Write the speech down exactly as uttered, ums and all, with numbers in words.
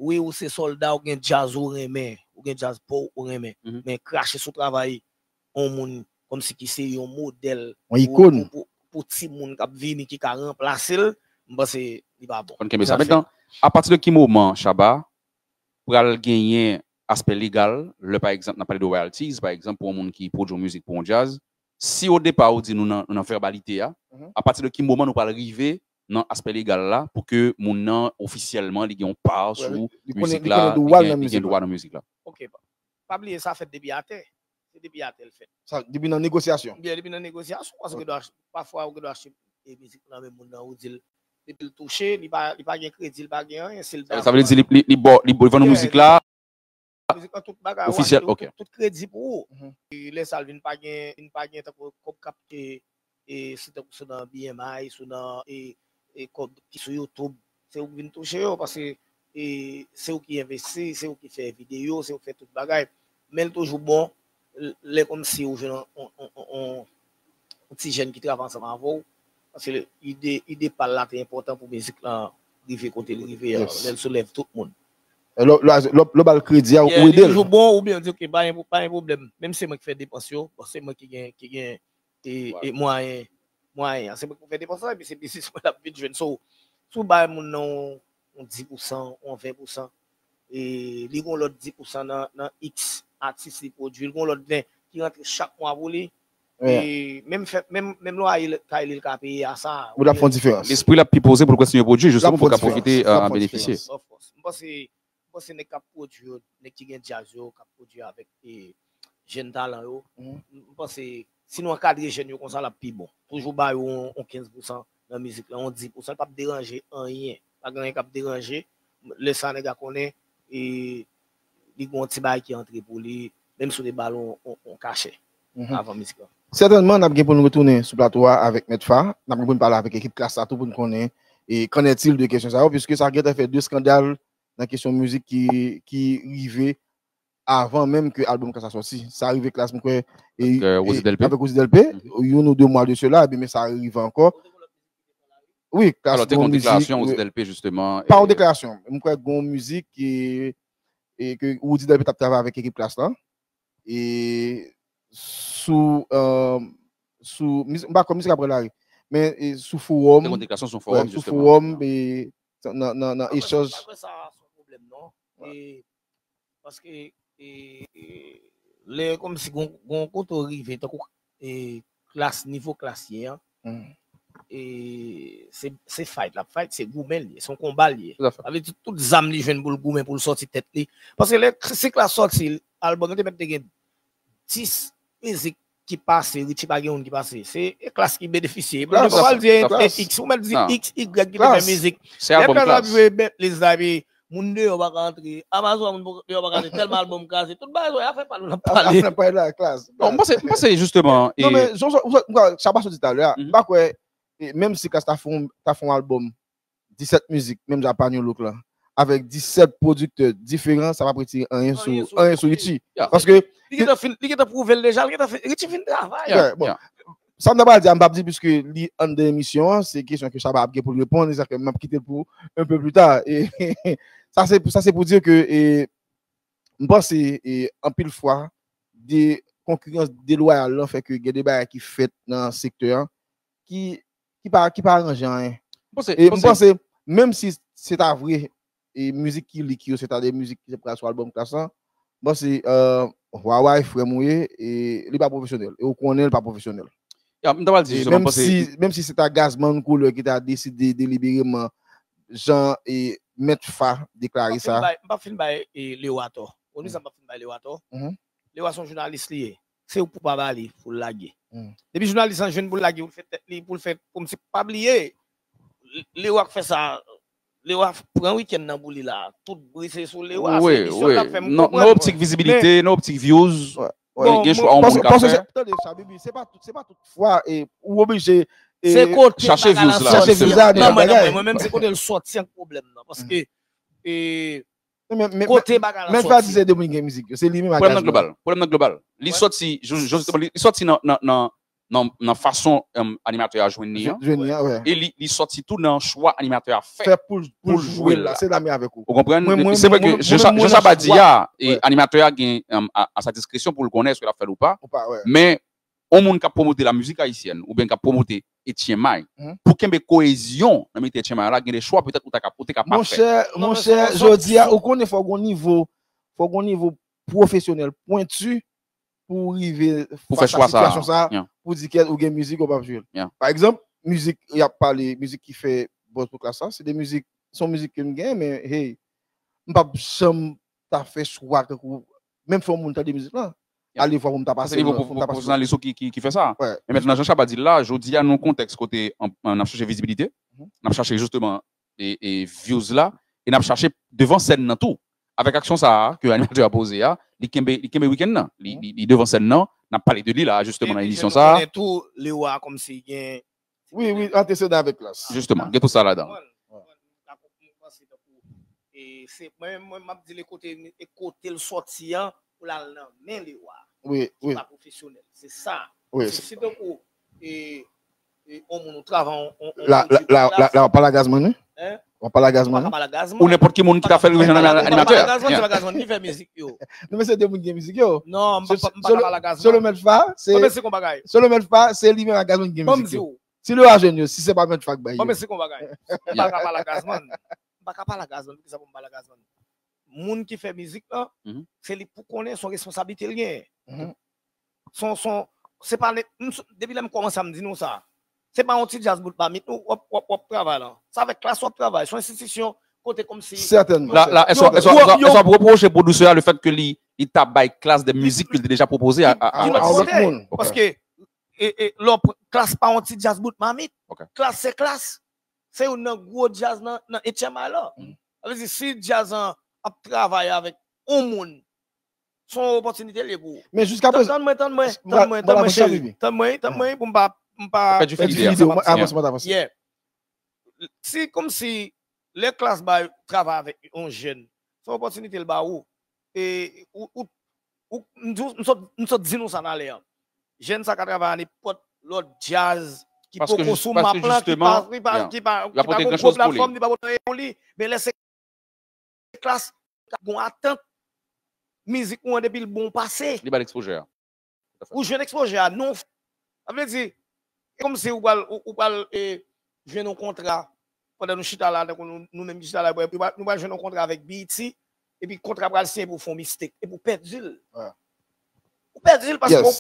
Wi, ou se sòlda, ou gen djaz ou renmen, ou gen djaz pa w ou renmen. Men krache sou travay yon moun kòmsi ki se yon modèl Yon ikòn. Pou, pou, pou timoun k ap vini ki ka ranplase l, m panse li pa bon. Konn kenbe sa. Mentnan, apati de ki moman Shabba pral genyen aspè legal, lè pa egzanp n ap pale de royalties, pa egzanp pou yon moun ki pwodui yon mizik pou yon djaz, si o depa ou di nou nan, nou nan vèbalite a, apati de ki moman nou pral rive nan aspè legal la pou ke moun nan ofisyèlman li gen yon pa sou mizik la, li gen dwa nan mizik la. Ok, pa bliye sa fèt depi atè. Se depi atè l fèt. Depi nan negosyasyon. Byen, depi nan negosyasyon, paske pafwa ou gen dwa achte mizik nan men moun nan ou di l depi l touche, li pa, li pa gen kredi, li pa gen anyen, si l dakò. Sa vle di li, li, li, li vann ou mizik la. Mizik lan tout bagay, ou achte tout kredi pou ou. Lè sa l vin pa gen, vin pa gen tankou kòb k ap te, si tankou sou nan B M I, sou nan kòb ki sou YouTube, se ou k vin touche yo, paske se ou ki envesti, se ou ki fè videyo, se ou ki fè tout bagay. Men l toujou bon lè kòmsi ou jwenn yon ti jèn ki travay ansanm avè w. Paske ide, ide pa l la te enpòtan pou mizik lan rive kote l rive an, lè l soulève tout moun. Lè w ba l kredi a, ou ede l. Li toujou bon, oubyen w di, ok, pa gen pwoblèm. Menm se mwen ki fè depans yo, se mwen ki gen, ki gen mwayen, mwayen an. Se mwen ki fè depans lan, epi se biznis mwen l ap vin jwenn. So, si w bay moun nan yon dis pousan, yon ven pousan, li gen yon lòt dis pousan nan, nan X atis li pwodui, li gen yon lòt ven ki rantre chak mwa pou li. Menm fè, menm, menm lwaye Kay li l ka peye a sa. Ou t ap fè yon diferans. Lespri l ap pi poze pou l kontinye pwodui, jisteman, pou l ka pwofite benefisye. M panse, m panse nèg k ap pwodui yo, nèg ki gen djaz yo, k ap pwodui avèk jèn talan yo, m panse si nou ankadre jèn yo konsa, l ap pi bon. Toujou ba yo yon kenz pousan nan mizik lan, yon dis pousan, li p ap deranje anyen. Pa gen anyen k ap deranje. Lè sa nèg la konnen li gen yon ti bagay ki antre pou li, menm si w te ba l yon kachè avan mizik lan. Sètènman, n ap gen pou n retounen sou plato a avèk Mèt Fa. N ap gen pou n pale avèk ekip Klass la tou pou n konnen e qu'en est-il de kesyon sa yo, piske sa gentan fè de eskandal nan kesyon mizik ki, ki rive avan menm ke albòm Klass la sòti. Sa rive Klass, m kwè, avèk Rosie Delpé, youn ou de mwa de sela, ebyen, men sa rive ankò. Wi, Klass te gen yon mizik. Pa yon deklarasyon. M kwè gen yon mizik e, e ke Rosie Delpé t ap travay avèk ekip Klass la. E sou, sou, m pa kwè mizik ap pran lari, men sou fowòm, sou fowòm, e nan, nan, nan echanj. Paske lè kòmsi gon, gon kote w rive, tankou Klass, nivo Klass ye an, se, se fight l ap fight, se goumen l ye, se yon konba l ye. Sa vle di tout zam li jwenn pou l goumen, pou l sòti tèt li. Paske lè si Klass sòti albòm, yo te mèt te gen dis mizik ki pase, Richie pa gen youn ki pase. Se Klass ki benefisye. Mwen pa pral di e X, ou mèt di X, Y ki te fè mizik. Lè Klass ap jwe Bentley la, epi moun deyò pa ka antre. Amazon moun deyò pa ka antre, tèlman albòm kraze. Tout bagay sa yo, afè pa nou n ap pale. Afè pa la, Klass. Bon, m panse, m panse jisteman. Non, men, jan, jan, Shabba sot di talè a, m pa kwè, menm si Klass ta fè yon, ta fè yon albòm disèt mizik, menm jan ak Panyolouk lan, avèk disèt pwodiktè diferan, sa p ap retire anyen sou, anyen sou Richie. Paske li gentan fin, li gentan pwouve l deja, li gentan fin, Richie fin travay. Bon, sa m ta pral di a, m p ap di piske li anndan emisyon an, se kesyon ke Shabba ap gen pou l reponn, e sa fè m ap kite l pou un peu plus tard. E sa se, sa se pou di ke, e, m panse, e, anpil fwa, de konkirans delwayal lan fè ke gen de bagay ki fèt nan sektè an ki, ki pa, ki pa aranje anyen. E m panse, menm si se ta vre, e mizik ki leak yo, se ta de mizik ki te pral sou albòm Klass lan, m panse, Wawa e frè m ou ye, e li pa pwofesyonèl. E ou konnen l pa pwofesyonèl. Ya, m ta pral di jisteman, m panse. Menm si, menm si se ta Gazzman Couleur ki ta deside delibereman, jan e Mèt Fa deklare sa. M p ap fin bay, m p ap fin bay, e, Lewa tò. Ou di sa, m p ap fin bay Lewa tò. Lewa se yon jounalis li ye. Se ou pou pa ba li, pou l lage. Depi jounalis lan jwenn pou l lage, pou l fè tèt li, pou l fè, kòmsi pa bliye, Lewa k fè sa, Lewa pran wikenn nan pou li la. Tout bri se sou Lewa, se emisyon l ap fè m konprann. Nan optik vizibilite, nan optik views, gen chwa yon moun ka fè. Tande sa, Bibi, se pa tout, se pa tout fwa, e, ou oblije, e, chache views la. Chache views la, non, mwen, non, mwen, mwen menm se kote l sòti an k pwoblèm nan, paske, e, kote bagay la sòti. Menm fè atizè Dominiken mizik yo, se li menm ak Gazzman. Pwoblèm nan global, pwoblèm nan global. Li sòti, jan, jan, li sòti nan, nan, nan, nan, nan fason um, animatè a jwenn li an. Jwenn li an, wè. E li, li sòti tou nan chwa animatè a fè. Fè pou, pou l jwe la. Se la men avèk ou. Ou konprann? Se vre ke jan sa ba di a, animatè a gen um, a, a sa diskresyon pou l konnen èske l ap fè l ou pa. Men, yon moun k ap pwomote la mizik ayisyèn oubyen k ap pwomote Etyen May, pou kenbe koyezyon nan mitan Etyen May la, gen de chwa petèt ou ta ka, ou te ka pa fè. Monchè, monchè, jodi a, ou konnen fò gon nivo, fò gon nivo pwofesyonèl pwenti pou rive pou fè chwa sa, pou di kèt ou gen mizik ou p ap jwe. Pa egzanp, mizik y ap pale, mizik ki fè buzz pou klas la, se de mizik, se yon mizik ke m gen, men hey, m p ap janm ta fè chwa tankou menm fè yon moun tande mizik lan, ale vwa pou m ta pase. Se nivo pwofesyonalis ou ki, ki, ki fè sa. Men mentnan, jan Shabba di l la, jodi a, nan yon kontèks kote n ap chache vizibilite, n ap chache jisteman e, e views la, e n ap chache devan sèn nan tou. Avèk aksyon sa a ke animatè a poze a, li kenbe, li kenbe wikenn nan. Li, li, li devan sèn nan, n ap pale de li la, jisteman, nan emisyon sa a. Tou, Lewa kòmsi gen Wi, wi, antesedan avèk klas. Jisteman, gen tout sa ladan. E se mwen menm mwen m ap di l e kote e kote l sòti an pou l al nan men Lewa. Wi, wi. Pa pwofesyonèl. Se sa. Wi. Si tankou e e on moun ou travay on on La la la la w ap pale a Gazman wi. Hein? W ap pale a Gazman wi. Ou nenpòt ki moun ki ta fè l rive nan men animatè. Gazman se pa Gazman ki fè mizik yo. Non men se de moun ki gen mizik yo. Non m pa ka pale a Gazman. Solo Mèt Fa se Solo Mèt Fa se li menm a Gazman ki gen mizik yo. Si Lewa jwenn yo, si se pa Mèt Fa k bay yo. Bon, men se kon bagay. M pa ka pale a Gazman. M pa ka pale a Gazman. Poukisa pou m pale a Gazman? Moun ki fè mizik lan, se li pou konnen se yon responsablite l genyen. Se yon, se yon, se pa, depi lè m kòmanse a m di nou sa. Se pa yon ti djaz bout mamit w ap, w ap, w ap travay lan. Se avèk klas w ap travay. Se yon enstitisyon kote kòmsi. Sètènman. La, la, èske w ap repwoche pwodisè a lefèt ke li, li ta bay klas de mizik ke l te deja pwopoze a, a, a, a lòt moun? Paske e, e, lè w pran, klas pa yon ti djaz bout mamit. Klas se klas. Se youn nan gwo djaz nan, nan H M I la. Sa vle di, si djaz lan ap travay avèk yon moun, se yon opòtinite l ye pou ou. Men jiska prezan. Tann mwen, tann mwen, tann mwen, tann mwen, cheri. Tann mwen, tann mwen, pou m pa, m pa. Pèdi fil ide a. Avanse, avanse. Si kòmsi lè klas bay travay avèk yon jèn, se yon opòtinite l ba ou. E ou, ou, ou, m di w, m sot, m sot di nou sa talè an. Jèn sa ka travay a nenpòt lòt djaz ki poko sou map lan, ki pa, ki pa, ki pa, ki pa gon gwo platfòm, li pa gon anyen pou li. Men lè se klas, ka gon atant, mizik ou an depi l bon pase. Li ba l ekspoze a. Ou jwenn ekspoze a, non. Sa vle di, e kòmsi ou pral, ou, ou pral e, jwenn yon kontra pandan nou chita la, tankou nou, nou menm ki chita la, nou pral, nou pral jwenn yon kontra avèk B E T, epi kontra pral siyen pou fè yon mistake, epi w pèdi l. Ou pèdi l paske w